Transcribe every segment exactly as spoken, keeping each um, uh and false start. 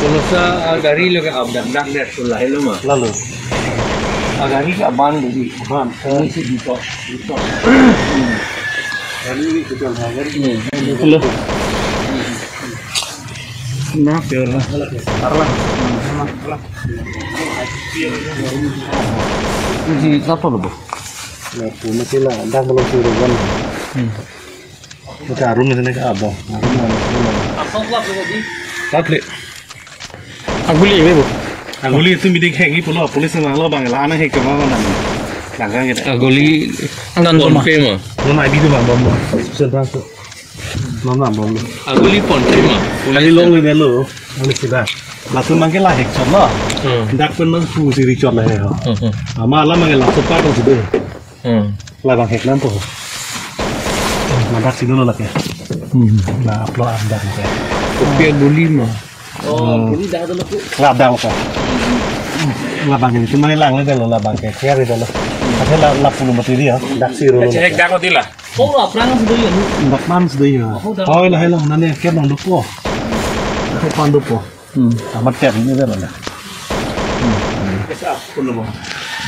Pulosa, ah, gari lo ke abang dak dak der sulai lo ma. Lalu. Ah, gari ke abang dei. Abang. Ini si dito. Dito. Gari ini kita gari ini. Hello. Maaf ya Allah. Arla. Ini siapa lo, Bu? Ya, Bu, masih lah. Dak belum suruh kan. Hmm. Kita arum ini ke abang. Arum mana? Apa, apa, apa, apa? Apa? Aguli, Bu. Aguli itu bidik hek ni pulo, police nang lo bang, la na hek ke bang nang. Langkang kita. Aguli nang Phone Pay ma? Lo na bidu bang bom. Sudah tu. Lo na bom. Aguli Phone Pay ma? Kali long le lo. Ini sudah. Langsung mangke la hek chot lo. Hmm. Dak pen mang pu si ri chot la he ho. Hmm, hmm. Ama la mangke langsung pa tu sudah. Hmm. Labang hek nam po. Madak si dolo lake. Hmm. La upload up dak ke. Kopi aguli ma? Oh, hmm. Aguli dak dolo ku. Labang ko. Labang ini cuma lang le dolo labang ke. Kaya dolo. Ada la la pulu mati dia. Dak si dolo. Cek dak ko dila. Oh, aphrang sudah ya. Dak man sudah ya. Oh, dak. Oh, lah lah nane ke nong dopo. Ke pan dopo. Hmm. Amat tem ini kan ada. Hmm. Kes up pun lo.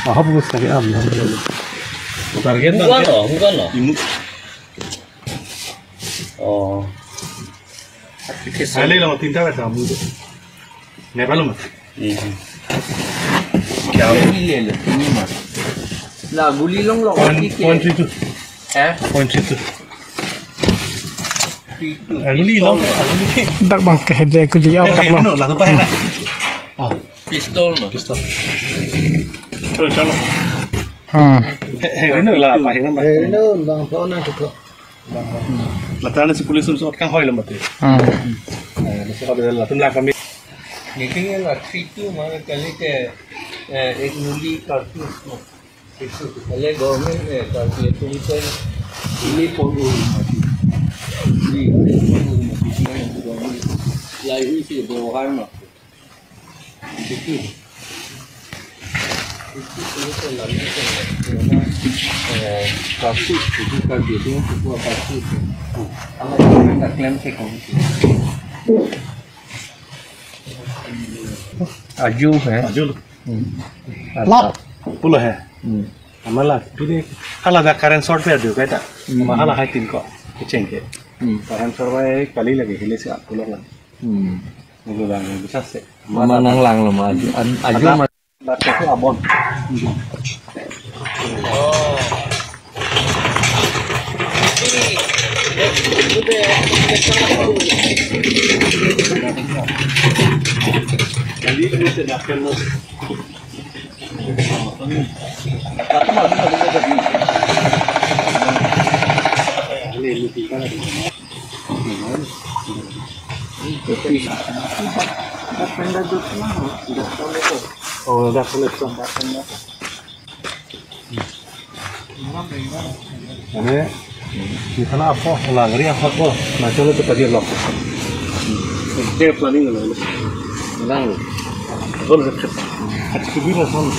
Ah, hop, kes kaki up. Target bukan target. Lo, bukan lo. Ini. Oh. Kes ale lo tinta ka kamu. Nepal lo. Hmm. Kya? Ini le lo, ini ma. La guli long long. Point, point three two. Eh? Point three two. Aguli long, aguli. Dak bang ke hede ku dia. Eh, dak eh, bang. No, langsung pa na. Oh, pistol ma? Pistol. Chalo, chalo. Hmm. Eh, eh, no, la pa na. Eh, no, bang, pa na tu. Latrana si police sum sot kang hoi lo mati. Hmm. Eh, nasi kau dah latum lah kami. Ini kan la three two ma kali ke, eh, ek nuli kartus ma. Itu kali government, eh, kartus itu kan ini pon ur mati. Ini pon ur mati. Ini government. Lahai si bawah ma. Itu. Itu itu lagi itu. Eh, kartus itu kartus itu itu kartus itu. Kalau kita klaim ke kami. Aju, eh? Aju. Hmm. Lap. Pulo he. Hmm. Amala, ini hala dak current short pe adu kaita. Hmm. Ama hala hai tin ko. Kecheng ke. Hmm. Current short bai kali lagi hile si pulo lang. Hmm. Nunggu lang bisa se. Mama nang lang lo ma aju. An-, aju ada ma. Dak ke abon. Oh, dak pun itu. Ane, di sana apa? Langri apa apa? Macam itu tadi lo. Dia planning lo. Lang. Betul. Hati kebiri sana.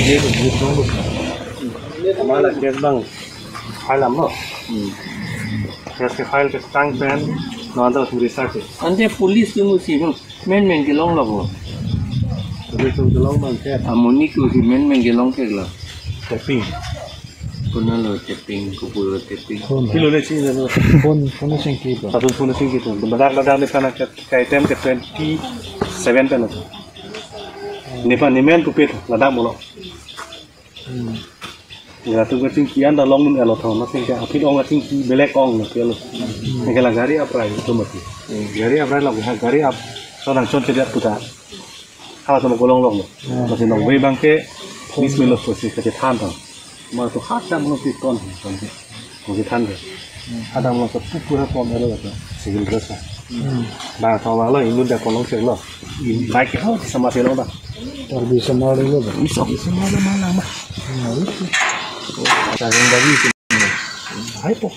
Dia tu dia tu. Mana dia bang? File am lo. Hmm. Case ke file ke tang pen, non ta suri sa ke. Ante police tu musi, hmm, men men kelong lo ko. Police tu kelong bang ke. Amoni ku si men men kelong ke lo. Tapping. Kuna lo tapping, kupu lo tapping. Phone. Kilo le sing lo. Phone, phone sing ki ba. Satu phone sing ki tu. Badak badak ni sana ke, ke item ke twenty seven pen. Ni pa ni men kupi tu, ladak molo. Hmm. Ya, tu kachingki an ta long nun alo thong, masing ke apit ong kachingki belek ong lo ke lo. Hmm. Neke la gari aprai tu mati. Hmm. Gari aprai lo, ha, gari ap, so nang chon chediat puta. Hala sama kolong long lo. Hmm. Masih nong wei bang ke, bismillah, pusi kachethan thang. Ma tu hat dam lo piton, ton ke. Kung si than ke. Adam lo sa pupu ha pom elo ka. Civil dress ha. Hmm. Ba thaw lo inut da kolong se lo. In bike ho sama se lo ba. Tar bi sama lo ba. Isok sama lo mana ba. Hmm, itu. Sa ring dari itu. Hai po.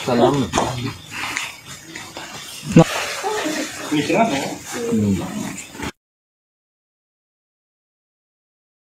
Salam. Ni kira na. Hmm.